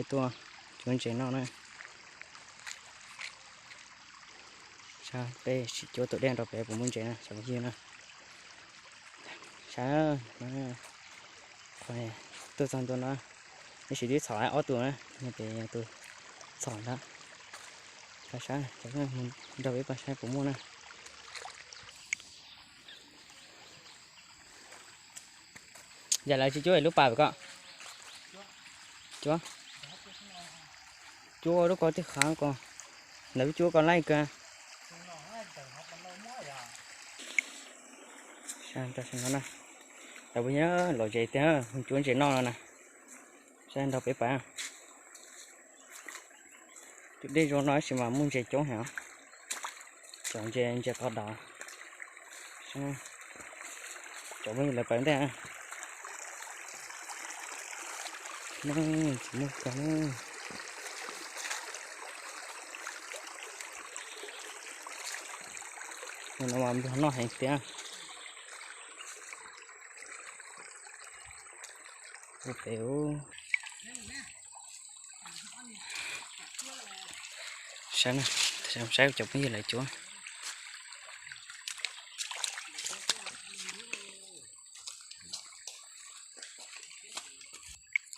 Tuaj cuab ntses noj na. Saib peb sim cuab tus dej nrog pem puas muaj ntses na cov phooj ywg na. Saib, tuaj txog ntua no, ib sim twb txhom ob tug na, pem tus txhom ntag. Saib, nrog peb pab saib puas muaj na. Yam lawv tsis cuab lub pas pem ko. Cuab, cuab lub ko twb qhav ko. Lawv cuab ko laij kawg. Lawv puas nyob lom zem tiag, cuab ntses noj no na. Saib nrog peb pab. Tus dej zoo no tab sis mas muaj ntses coob heev. Cov ntses, ntses qos dov. Cov phooj ywg lawv pawv ntej. Tsis muaj kawg. Mus no mas nplog noj heev tiag. Ua pem ub. Saib, saib cov phooj ywg lawv cuab.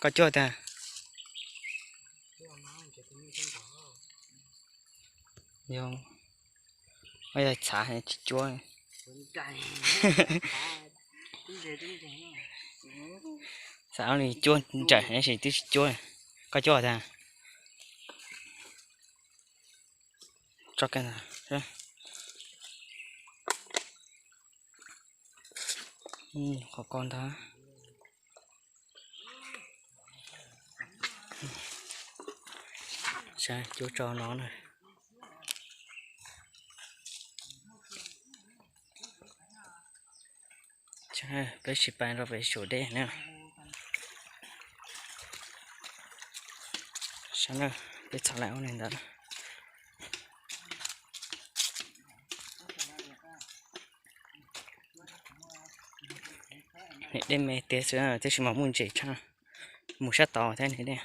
Koj cuab tiag. Yog, yog txhav tsis cuab. Txhav li cuab ntsawm tab sis twb tsis cuab. Koj cuab tiag. Tso kiag ntag. Qhov ko ntag. Saib cuab tso no na. Peb sib pab rau pem saum dej na. Saib na, peb txhom lawm ua li ntawd. Niam dej me tiag xwb tab sis mas muaj ntses tshaj. Mus sab tod thiab niam dej.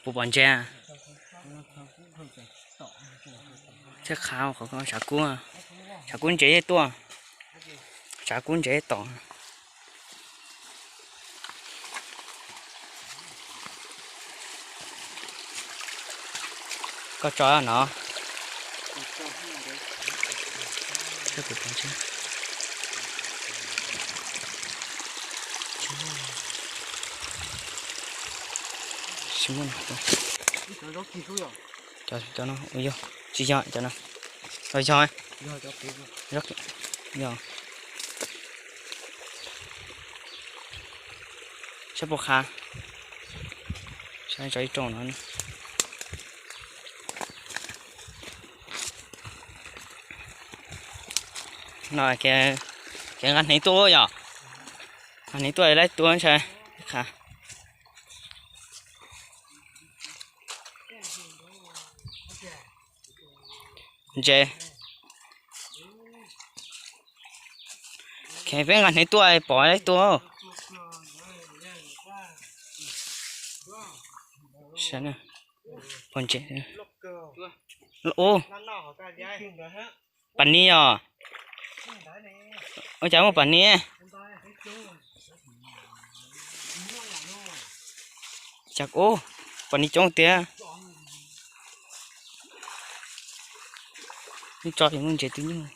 Puas pom ntses? Thiab qhav qhov ko tshav kub, tshav kub ntses yeej tuaj, tshav kub ntses yeej tom. Koj tso no. Cov no, yog, tsis yog cov no. Yog, yog. Saib puas qhav. Saib tso ib rooj no. No kev nqa hneev tuaj yom. Nqa hneev tuaj laib tua ntshai. Qhav. Ntses. Peb nqa hneev tuaj pom laib tua. Pom ntses. Ub, pas ni os. Ua cas muaj pas ni? Cas ub, pas ni coob tiag. Tso muaj ntses twb nyuj.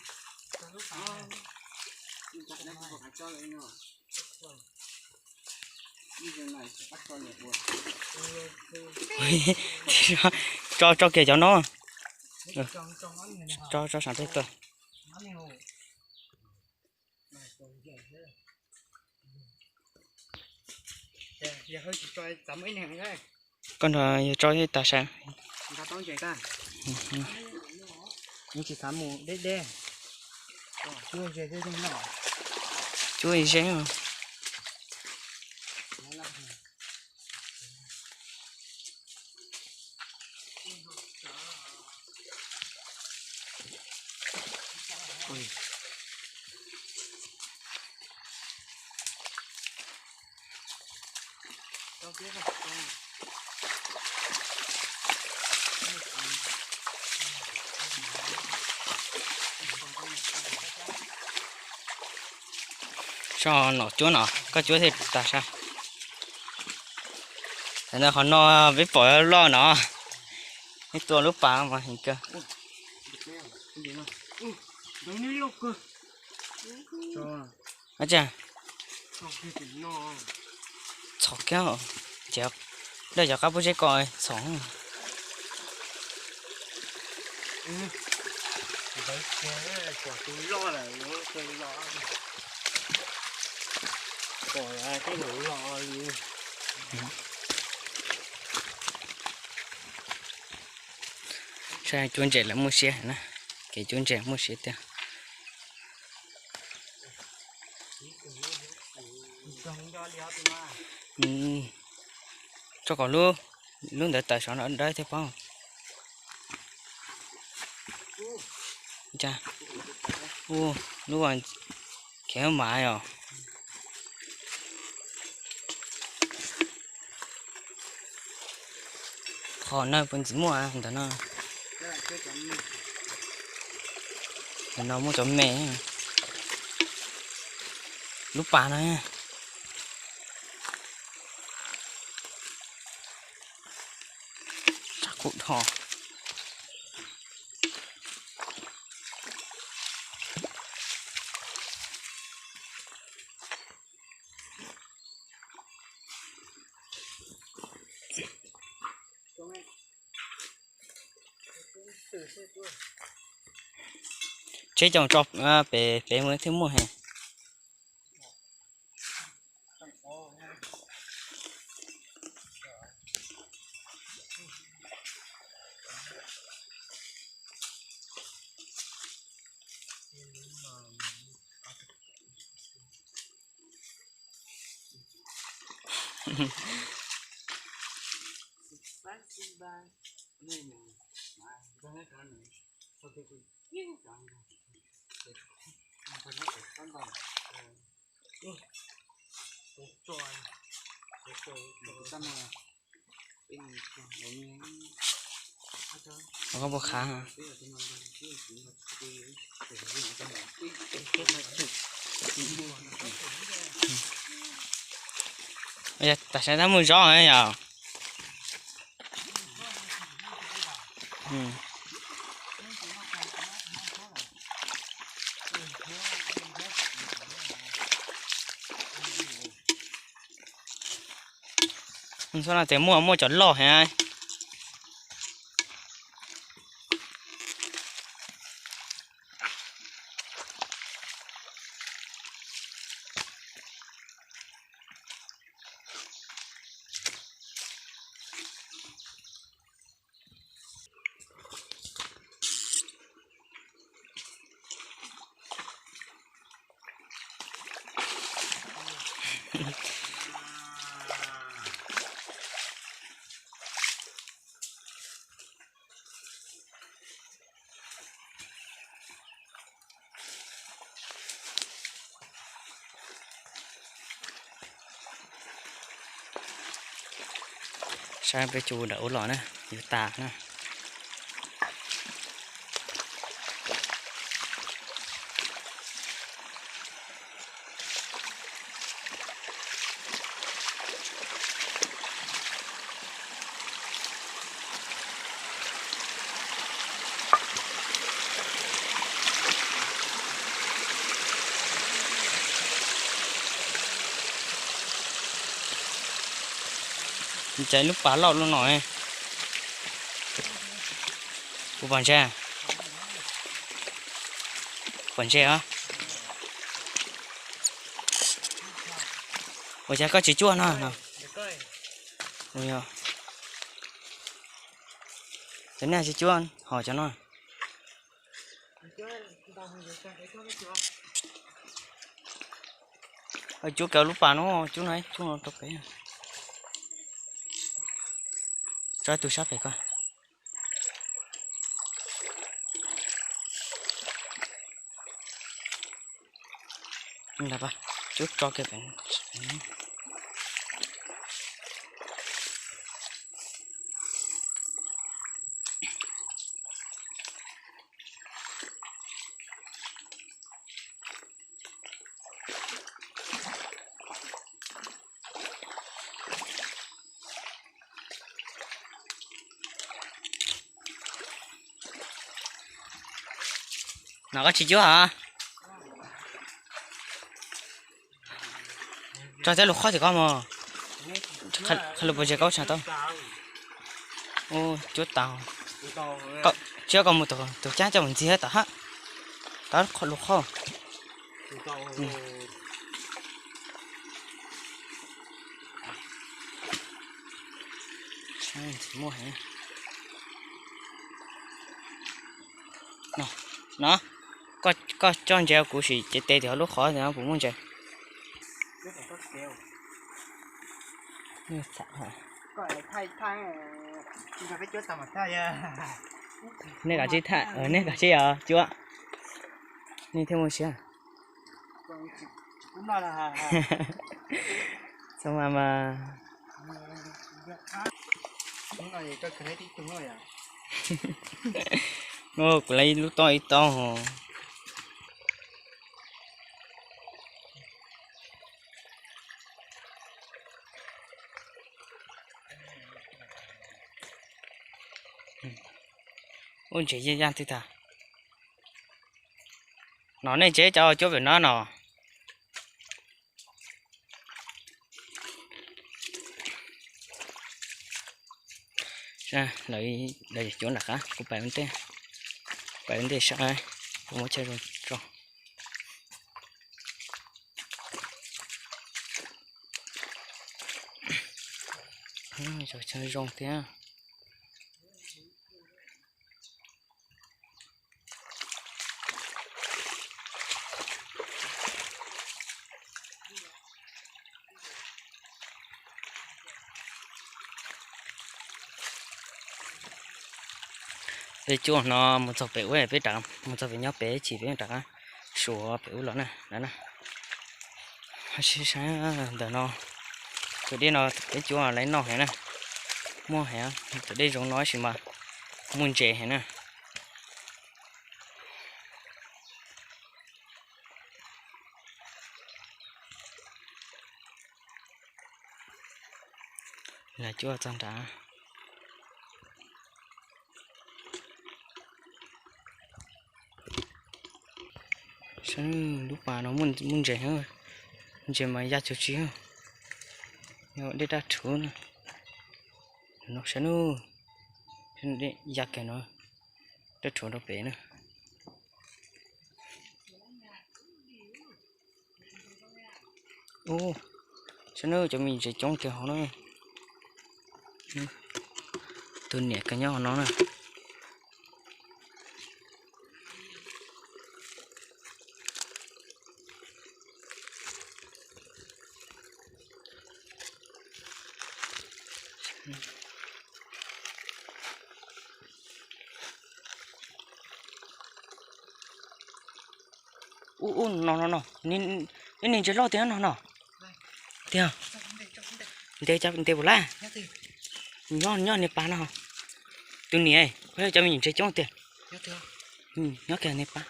Tso, tso kiag cov no. Tso, tso sab peb tuaj. Koj nrog yawg tso tas sab. Cuab ib zeb. Soj no cuab no, koj cuab thiaj tas sab. Tam no qhov no peb pom loj no, peb tua lub pas mas heev kawg. Txhom kiag, ces dawj cov qab pub zeb ko txhom. Saib cuab ntses lawv muaj siab na, kev cuab ntses muaj siab tiag. Tso kom lub, lub ntawd tawm saum no dawb thiaj paub. Cas, ua, lub, khiav mav os. Qhov no puas ntxim muaj ntawm no. Ntawm no muaj cov me. Lub pas no. Tsam kuv dhos. Tseb coj tso pem, pem mus thiaj muaj heev. Koj puas khav? Tam sim no tab mus zov yom. Xyov no ces muaj, muaj cov loj heev. Saib peb tsuj dawm ub los na, yuav tas na. Cas lub pas loj loj no. Kuv pom ntses. Pom ntses os. Ua cas koj tsis cuab no no? Yog, cov nej tsis cuab hos cov no. Cuab kiag lub pas no, cuab no, cuab no rau pem. Tso ib tug sab pem ko. Cuab tso kiag pem. No koj tsis cuab hos? Tso thiab lus qhob tim ko mog. Qhov lus puas tsis kaub tshaj tau. Cuab tas. Tsis koj mus tus cab coj mus ntxiv tom hab. Tau lus qhob. No, koj coj ntses kuv sim cev tes tim hauv lub qhov no puas muaj ntses. Nej kav tsij tham, nej kav tsij os cuab, nej thiaj muaj siab. Txhob mas mas. Kuv lawv lub toj ib toj hos. Ub, ntses yaj yaj twg tag. No nej ntses cov cuab pem no no. Lawv cuab nram qab, kuv pais ua ntej, pais ua ntej saib, kuv muab chaw zoo tso. Zoo thiab. Peb cuab no mus txog pem ub, peb rov mus txog pem nyob pem chim peb rov qab suav pem ub los na. Sib saib ntawm no, tus dej no peb cuab lawv noj heev na. Muaj heev, tus dej zoo no tab sis mas muaj ntses heev na. Lawv cuab txog nrad. Saib lub pas no muaj ntses, ntses mas ya cuag tsi, dej daj rhuv na. No saib nub, ya kiag no, daj rhuv rau pem na. Ub, saib nub, cov me ntses coob kiag hov na. Tus niam kawg nyob hov no na. Ub, ub, no no no, ib niag ntses loj tiag no no. Tiag. Ntes, ntes puas laj? Nyob, nyob niag pas no. Tus niam, cov me nyuam ntses coob tiag. Nyob kiag niag pas.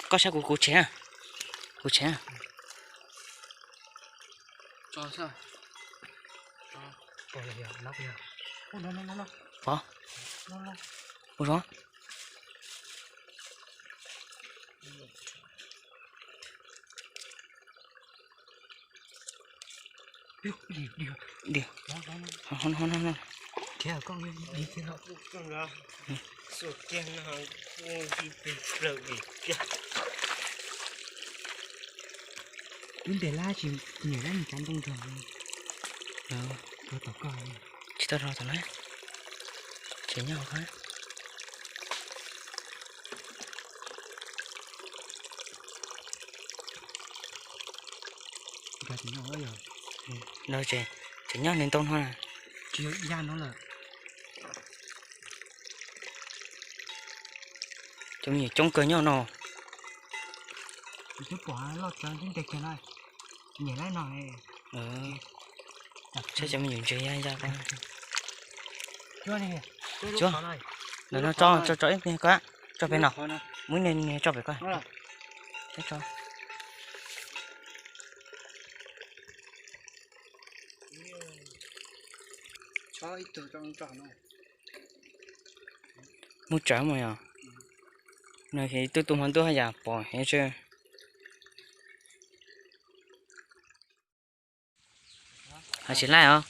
Koj saib kuv, kuv tshev, kuv tshev. Pov, ua zoo. Diam, ho no, ho no, ho no. Lub ntes lab tsis nyiam lab mus tsav ntoo nrog. Tsis tau rau tom na, tseem nyob hauv qab. Tseem nyob li ntau no na. Cov me nyuam coob kawg nyob no. Saib cov me nyuam ntses ya ya ko. Tso, no tso tso ib pliag ko, tso pem no. Muab niag niag tso pem ko. Muab tsawv mus yog. No twb tu hmo ntuj haj yam pom heev tse. Hais tsis laij os.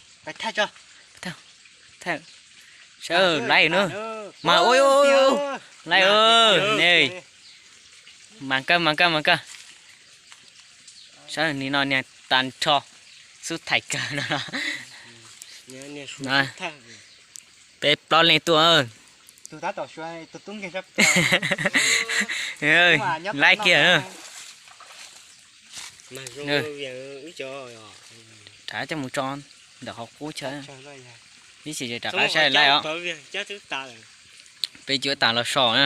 Saib laij na. Mas ua laij ne. Mas kawg mas kawg mas kawg. Saib nim no niag tag nrho xub thaiv kawg no. Peb plaub leeg tuaj. Laij kiag. Rov coj mus tso ntawm qhov qub chaw. Ib chim rov qab saib laij os. Peb cuab tas los so na.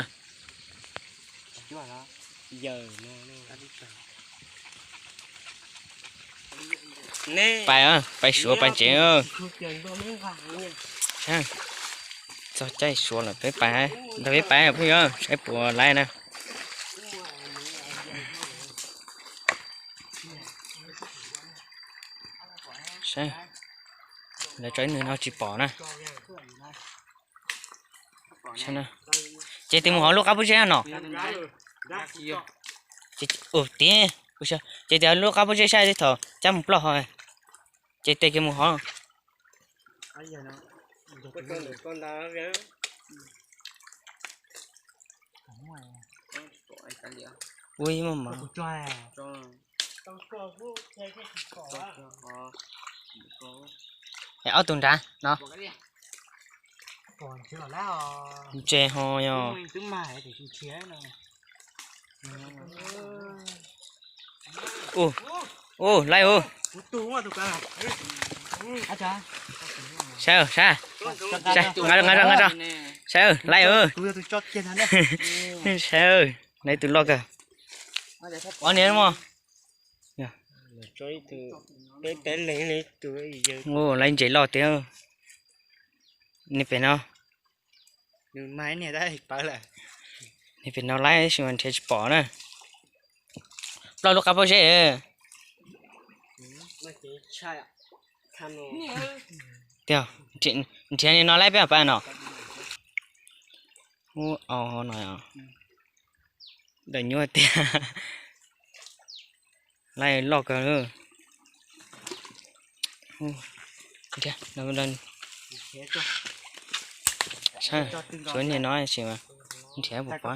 Pais, pais suav pais tsev. Txog caij suav lawm peb pais, ntag peb pais phooj ywg, saib puas laij na. Lawv tso ib nws no tsis pom na. Ces tig mus hauv lub qab pob zeb no. Tiag, ces tig lub qab pob zeb saib thaum cab mus ploj ho. Ces tig kiag mus hauv. Ui, muaj mov. Es ob tug nrad no. Ntses ho yog. Ua, ua, laij ua. Saib, saib, nqa, nqa, nqa, saib, laij ua. Saib, laij tus loj kawg. Laij ntses loj tiag. Niag pem no. Niag pem no laij sis mas nrhiav tsis pom na. Ploj lub qab pob zeb. Tiag, nrhiav niag no laij peb pais no. Ub, au no. Daim nyuaj tiag. Laij loj kawg. Nrhiav, suav niag no sis mas nrhiav puas pom.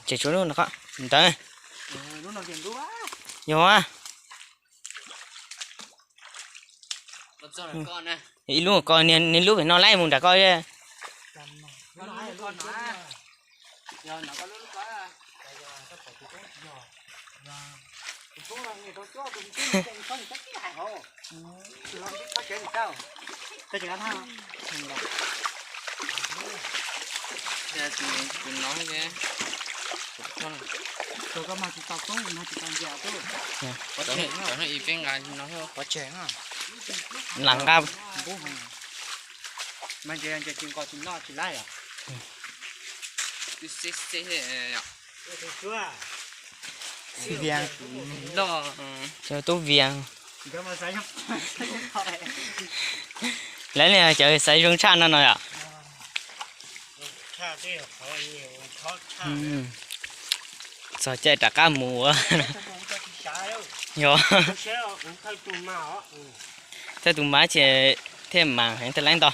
Ces tshuav lub no ntawd. Yog a. Ib lub ko, niag lub pem no laij mus nram ko. Lam nqa. Vias, cov tub vias. Lawv niag cov xaiv zoo tshaj no no yom. Txog caij rov qab mus. Yog thawj tus mas ces thiaj mas heev thiaj laib ntau.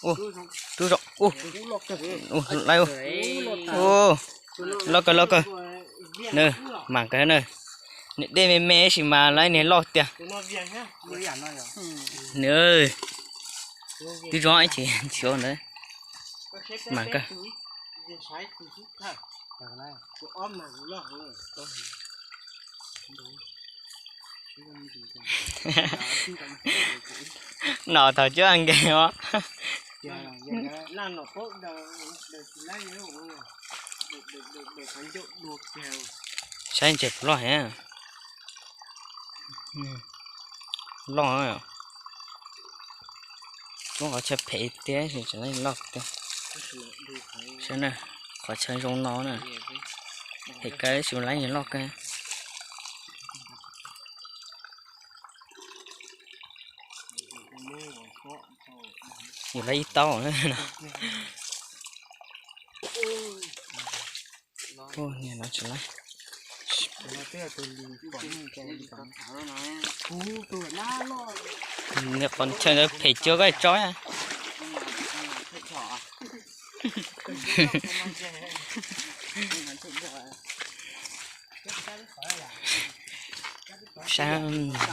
Ub, rub zoo, ub, ub, laj, ub, loj kawg loj kawg. Nws, mas kawg na. Nws dej me me tab sis mas lawv niag loj tiag. Nws, twb zoo ib chim ntshiv ntawd. Mas kawg. No thaum cuab nkeeg os. Saib ntses puas loj heev. Loj. Muab qhov chaw phem tiag, loj tiag. Saib na, qhov chaw zoo no na, phem kawg tab sis mas lawv niag loj kawg. Yus lawv ib taub no. Ub, niag no tsis lawv. Niag qhov chaw ntawd phem cuag koj tso. Saib,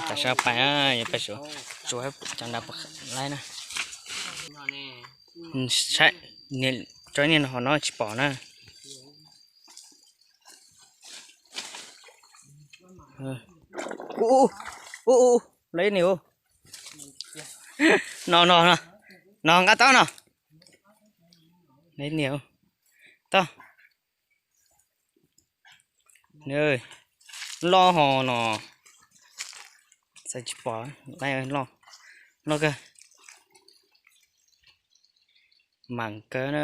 tam sab pais, yog pais tsuav cov nrad puas laib na. Saib, tso niag no hauv no tsis pom na. Ub, ub, ub, lawv niag ub. No no no, no nqa taub no. Lawv niag ub, tau. Loj ho no, xav tsis pom, loj, loj kawg. Mas kawg na.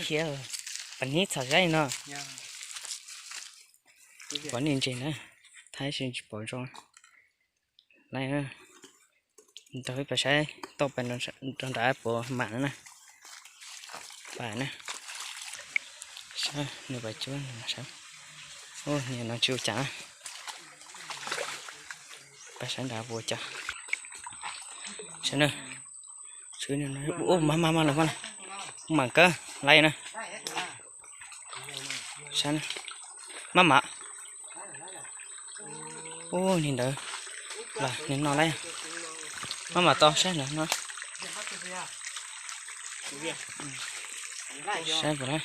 Khiav, pab neb txhom saib no. Pom niag ntses na, thaib si tsis pom zoo. Lawv, nrog peb pais saib toj pais rau nrad puas mam na. Pais na. Saib nws pais cuab nws saib. Ub, niag no tsis ua cas na. Pais saib nrad puas ua cas. Saib na. Ub, mas mas mas los mas. Mas kawg, lawv na. Saib na. Maj mam. Ub, niag ntawd. Los niag no lawm. Maj mam tau saib ntawd no. Saib puas na.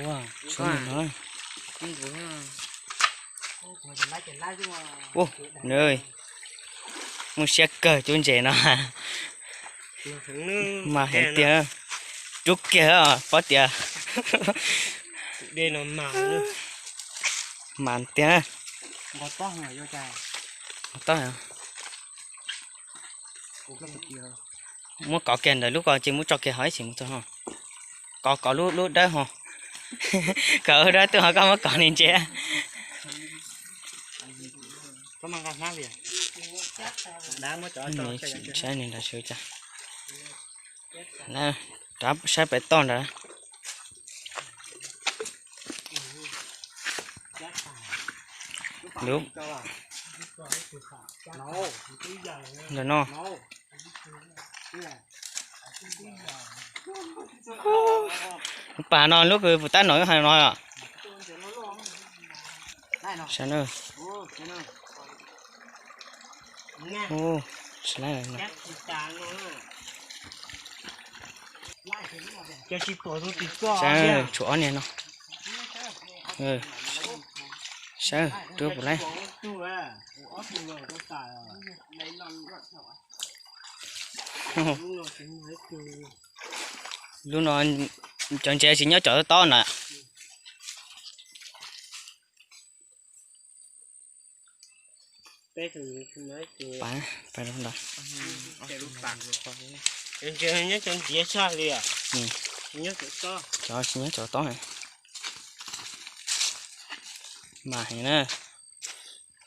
Ua, tshuav niag no. Ub, nws, muaj siab kawg cuab ntses no. Mas heev tiag. Rub kiag pob tias. Mas tiag. Toj. Muab kov kiag ntawm lub ko ces muab tso kiag hauv ib xim mus txog ho. Kov kov lub lub dawb ho. Kov lub dawb tuaj ho koj muab kov niag ntses. Saib nws nrad sw cas. Rov saib pem toj nrad. Lub ntawm no. Pas no lub kws puas tab no hais no. Saib na. Saib, tshuav ob niag no. Saib, rub puas laib. Lub no cov ntses tsis nyob cov tob na. Cov tsis nyob cov tob. Mas heev na.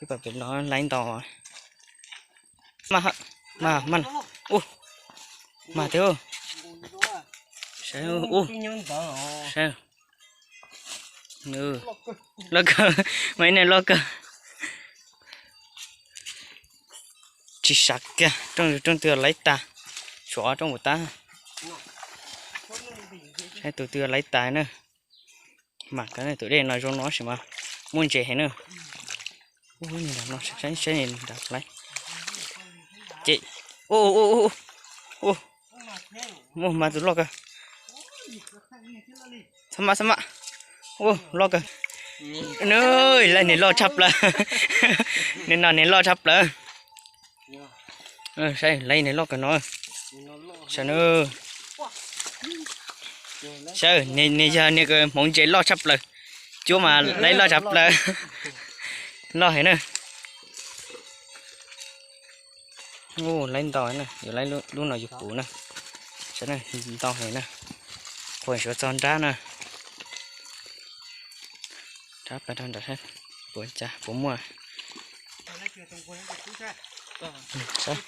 Ib pas pem los laib ntau. Mas, mas, mas, ub. Mas tiag. Saib, ub, saib. Loj kawg, mas ib niag loj kawg. Tsis sav kiag, rooj twg laiv tas, suav rooj puas tas. Saib tus twg laiv tas na. Mas tus dej no zoo no sis mas muaj ntses heev na. Saib, saib laiv. Ces, muaj mas tus loj kawg. Txhob maj, txhob maj. Ua loj kawg. Nws, laiv niag loj tshaj plaws. Niag no niag loj tshaj plaws. Saib laiv niag loj kawg no. Saib na. Saib, niag yog niag hmoov ntses loj tshaj plaws. Cuab mas laiv loj tshaj plaws. Loj heev na. Laiv ntau na, yuav laiv lub no yus puv na. Saib na, ntau heev na. Qhuas suav txog nrab na. Rab plaws rau nram saib puas cas puas muaj. Saib,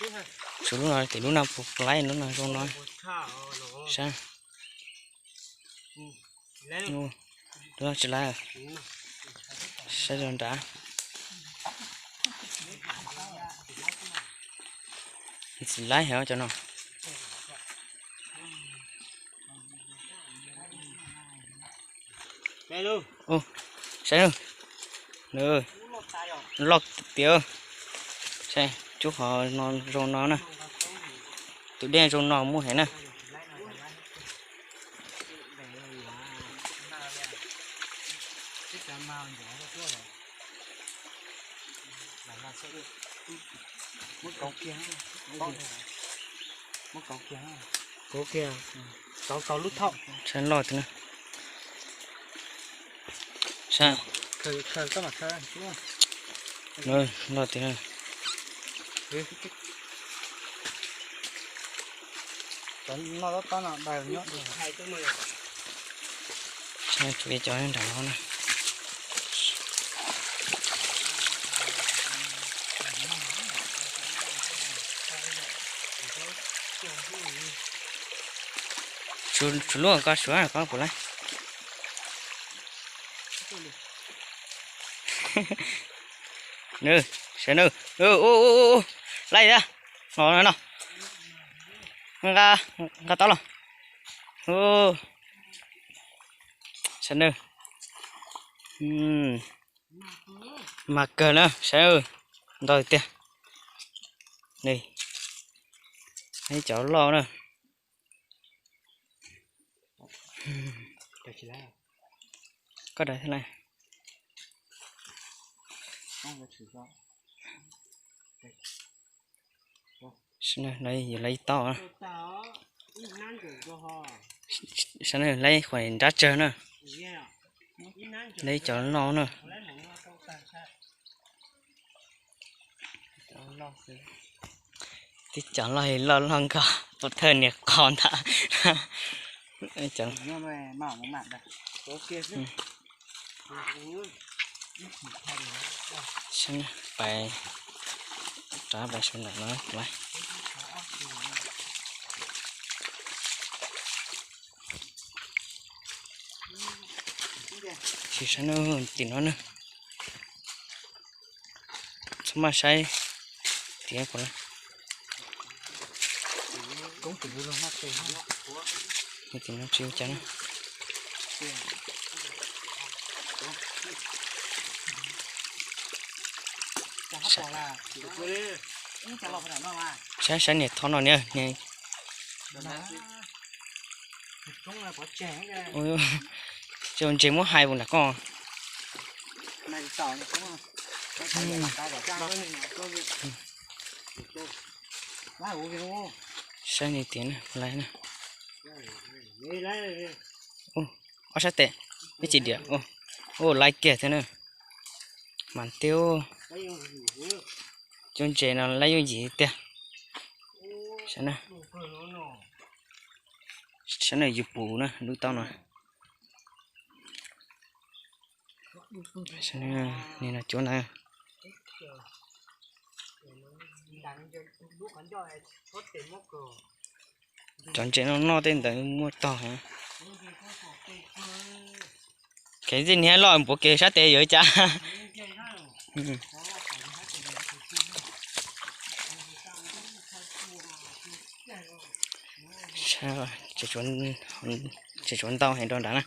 tshuav lub no, tim lub no puas laiv, lub no zoo no. Saib. Lub no tsis laiv. Saib zoo nrad. Tsis laiv heev cov no. Saib, loj tiag. Saib, cuab qhov no zoo no na. Tus dej zoo no muaj heev na. Saib loj tiag na. Saib. Loj tiag na. Saib, tshuav ib co nram no na. Tshuav lub ko, suav ko puas laiv. Nws, saib nws, laiv tiag. No no, nqa, nqa tau los. Saib nws. Mas kawg na, saib, ntau tiag. Ib cov loj na. Koj daws thiab na. Saib na, laiv ib tau na. Saib na, laiv qhuas nrab tsawg na. Laiv cov loj na. Tib cov loj loj loj nkaus pov thawj niag qhov ntag. Pais rov pais sawv ntawm no laiv. Sim saib tim no na. Txhob maj saib tim no puas laiv. Tim no tsis ua cas na. Saib, saib niam thov no niam. Zoo ntses muab hais puas nram koj. Saib ni tiag na, laiv na. Ob sab tes, ib tsis diam. Ua laiv kiag thiab na. Mas tiag, cov ntses no laiv yooj yim tiag. Saib na, yus pum na, lub taub no. Nim no cuab ntag. Cov ntses no noj tej ntawd muaj tog heev. Kev txij niag loj npuab kev sab tes yuav cas. Tseem tshuav ntau heev rau nrad na.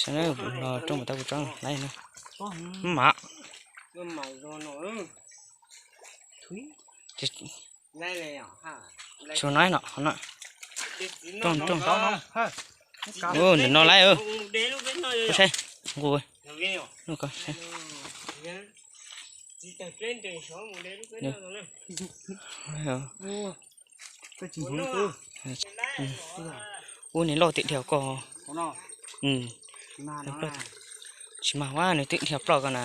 Saib los rooj mus tau kuv tsob laib na. Mam. Tshuav no no, no. Rooj, rooj. Ntawm no laib. Saib, nqus. Ub, niag loj tiag tiag koj. Tsis mag, nws twb dhia ploj koj na.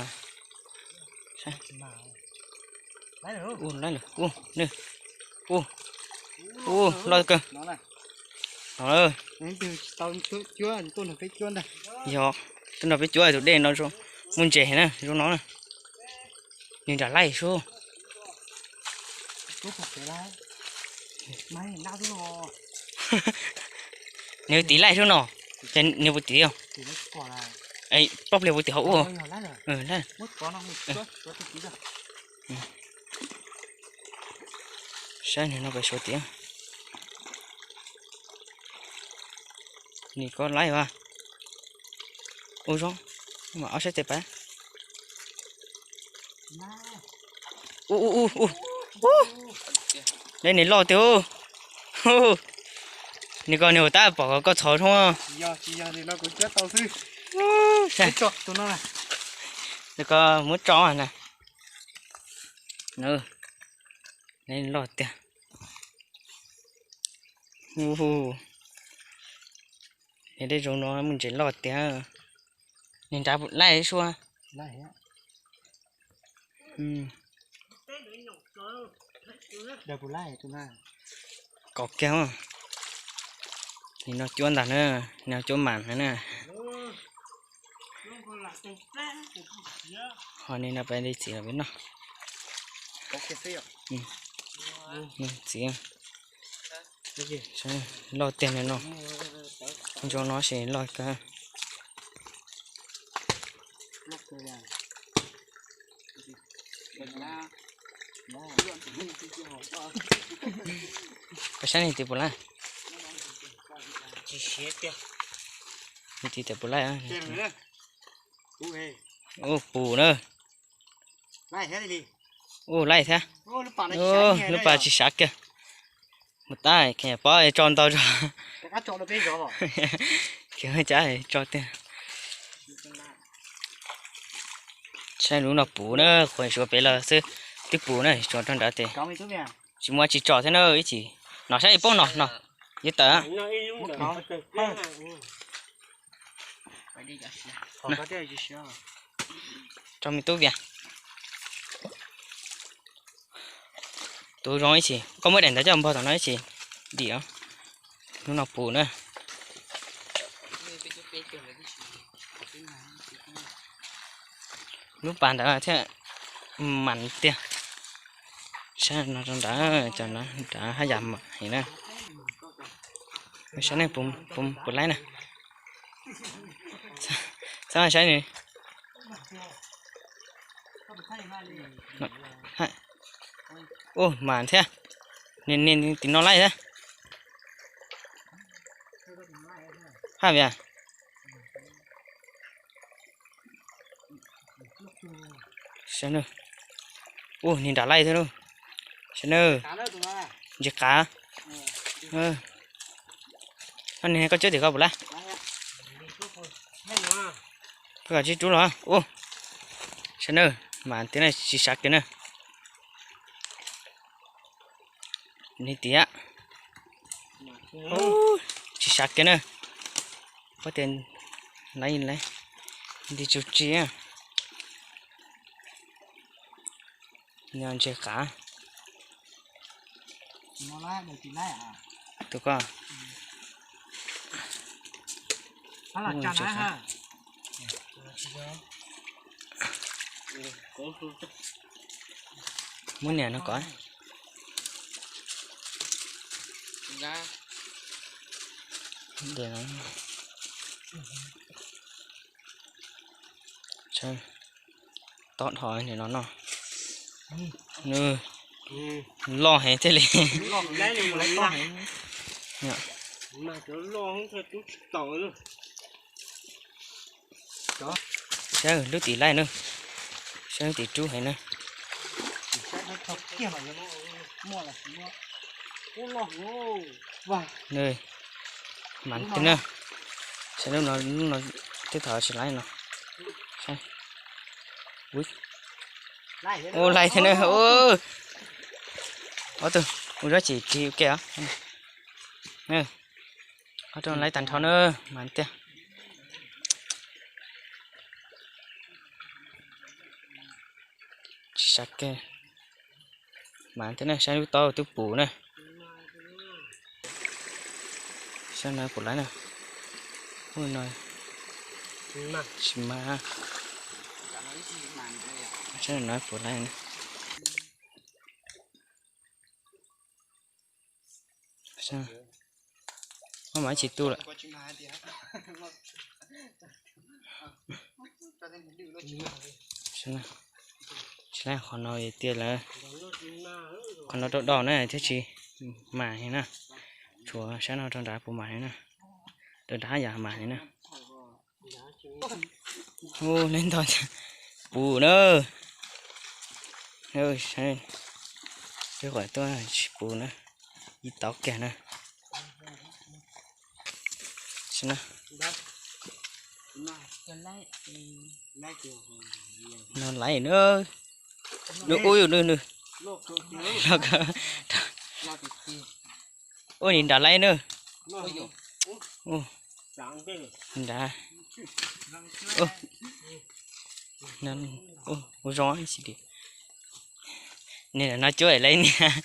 Ub, ub, ub, loj kawg. Yog, tuaj nrog peb cuab tus dej no, muaj ntses na, zoo no na. Nws nram laij sub. Nws tiv laij sub no, ces nws puas tiv? Plaub pliag puas tiv hauv ub? Saib nws no pes suav tiag. Nws koj laij as. Ub zoo, mas ob sab tes pab. Ub, ub, ub, ub. Dej nws loj tiag. Nws koj nws ua tab pom koj txhos zoo. Nws koj muab tso na. Dej loj tiag. Ub, dej zoo no muaj ntses loj tiag. Nws nrad laij sua. Kaum kiag. Nim no cuab ntag na, nim no cuab mas na. Ho nim no peb li txiv los peb noj. Txiv, loj tiag no. Zoo no ces loj kawg. Koj saib nws tiv puas laij. Nws tiv tes puas laij. Ub, pus na. Ub, laij thiab. Lub pas tsis sav kiag. Mus tab, pob tso ntau tso. Kiag cas tso tiag. Saib lub no puv na, qhuav suav pem los xwb, twb puv na, suav rau nrad tes. Tsis muaj tsis tso thiab na, ib chim no saib ib poob no no, yeej tawm. Tso me tub Vias. Tus zoo ib chim, koj muab daim ntawd coj npog tom no ib chim dim os. Lub no puv na. Lub pas ntawd thiaj mas tiag. Saib no rau nrad, cov nrad haj yam mas heev na. Saib nej puas laib na. Saib saib nws. Ub, mas thiab. Nws tim no laij thiab. Haj Vias. Saib nawb. Ub, nws nram laij thiab lauj. Saib nawb. Ntses qav. Koj cuab tim koj puas laij? Koj kav tsij rub los. Ub, saib nawb, mas tias tsis sav kiag na. Nws tias tsis sav kiag na. Pob tias lawv nti tsus tsi. Nws ntses qav. Tus ko. Muab niam no kom. Tob dhau nim no no. Nws loj heev thiaj li. Saib lub tim laij na, saib lub tim rub heev na. Mas thiab na, saib lub no, lub no twb thaum tsis laij no. Ua laij thiab na. Ob tug ua zab tsis ris ua ke os. Ob tug laij tag nrho na, mas tiag. Tsis sab ke. Mas thiab na, saib lub taub twb pum na. Saib no puas laij na. Ua no tsis mas. Saib no puas laij na. Maj mam tsis tu lawm. Tsis laij qhov no tiag lawm. Qhov no rau do na thiab tsis mas heev na. Tshuav sab no rau nrad puas mas heev na. Rau nrad yam mas heev na. Ub, neb nto pum na. Saib, saib qhov tuaj tsis pum na, ib tau kiag na. No laiv na, nws ub yus nws nws. Ua nim nrad laiv na. Nrad. Ua zoo ib si di. Nim no cuab laiv niag.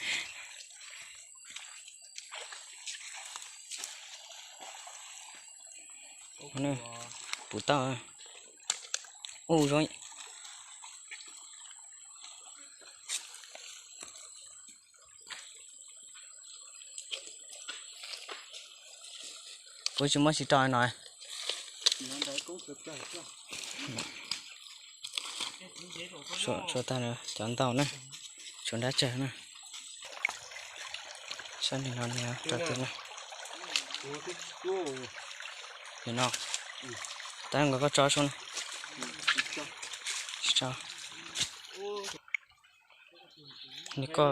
Pum tau. Ua zoo. Kuv tsis muab tsis rau no. Tshuav tag cov ntau na, tshuav nrab tsawg na. Saib li no rau tiag na. Nim no, tab nkaus koj tso sub na. Tsis tso. Ni koj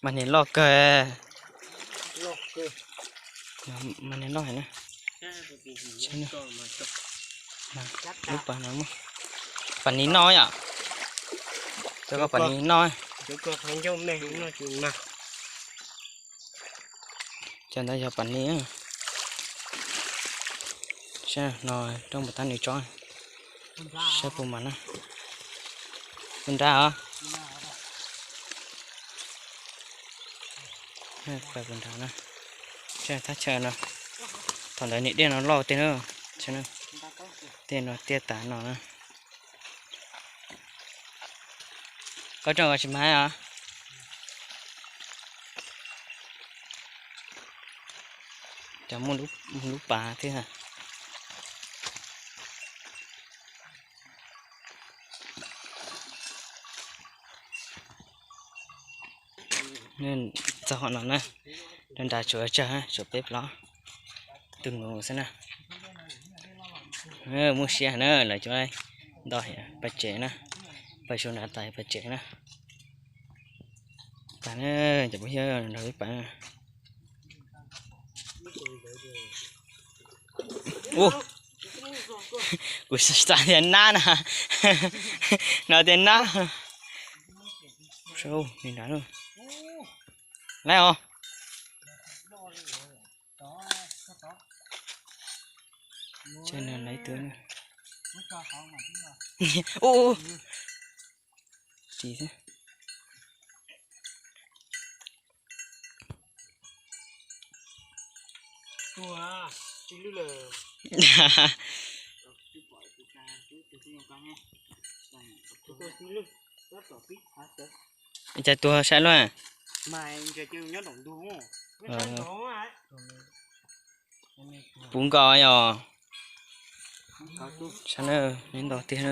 mas nim loj kawg. Mas nim loj heev na. Lub pas no, pas nim noj yom. Cov koj pas nim noj. Cov ntawd yog pas nim. Saib no, rau npam tab nws tso. Saib puas mas na. Puas nrad os. Puas nrad na. Saib thaj chaw no. Thaum ntawd niam dej no loj tej na. Tej no tiaj tas no na. Koj tso tsis mas os. Cov muaj lub pas thiab. Txog qhov no na, nrad tsuav tsawg, tsuav peb plaub tug nus xwb na. Muaj siab na, lawv cov ntoj pais tsev na, pais su nrad tas pais tsev na. Tas na, cov phooj ywg, nrog peb pais. Ub, kuv xav tias nab na, no tias nab. Li nrad lawm os. Laiv twg na. Ub, tsis xwb. Ib cag tuag saib luaj. Puv nkaus yog. Saib na, neb nto tiag na,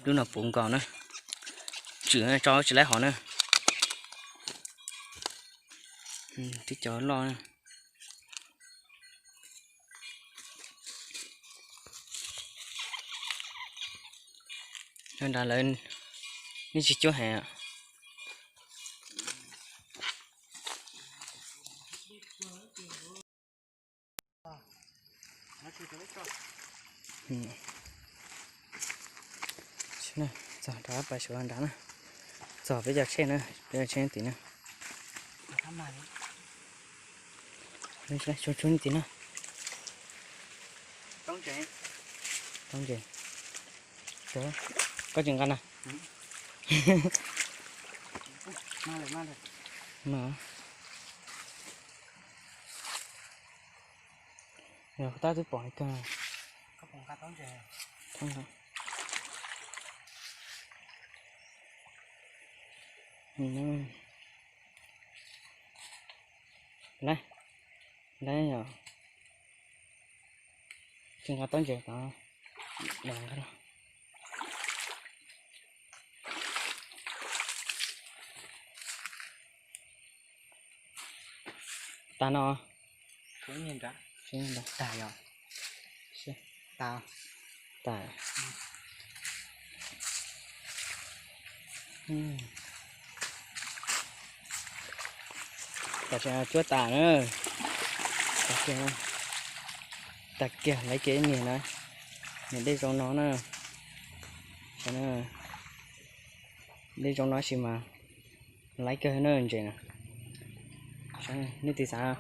lub no puv nkaus na. Tswm tso tsis laib hov na. Tib cov loj na. Nrad lawv neb tsis cuab heev. Txog rov pais sawv nrad na. Txog peb cov tsheb na, peb cov tsheb tim na. Tsuag tsuag tim na. Toob ntses. Koj tsis nqa na. Yog tab twb pom kawg. Lawv, lawv yog tsis nqa toob ntses tod. Tas no. Tas yog. Tas. Tas, cuab tas na. Tas kiag, laiv kiag ib niag na. Niag dej zoo no na. Dej zoo no sis mas laiv kawg na ntses na. Nej tis xav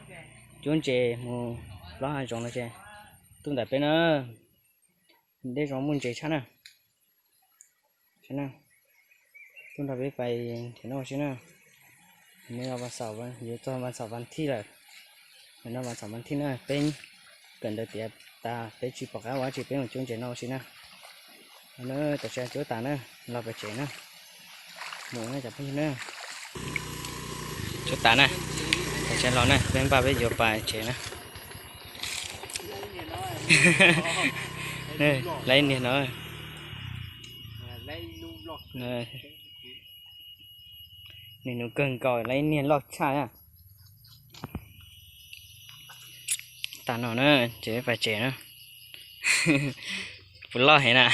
cuab ntses mus plob hav zoov no ces tuaj ntawm peb na. Dej zoo muaj ntses tshaj na. Tuaj nrog peb pais nrhiav noj ua si na. Nws yuav txog vas xaum vas thiv lawm. Nim no vas xaum vas thiv na, peb kawm ntawv tiav tas peb tsis pom qab ua dab tsi, peb mus cuab ntses noj ua si na. Tam sim cuab tas na, los pem tsev na. Mus na cov phooj ywg na. Cuab tas na, tam sim los na, peb npaj peb yuav pais tsev na. Laiv niag no. Niag nus kawg nkaus, laiv niag loj tshaj na. Tas no na, ces pais tsev na. Puas loj heev na.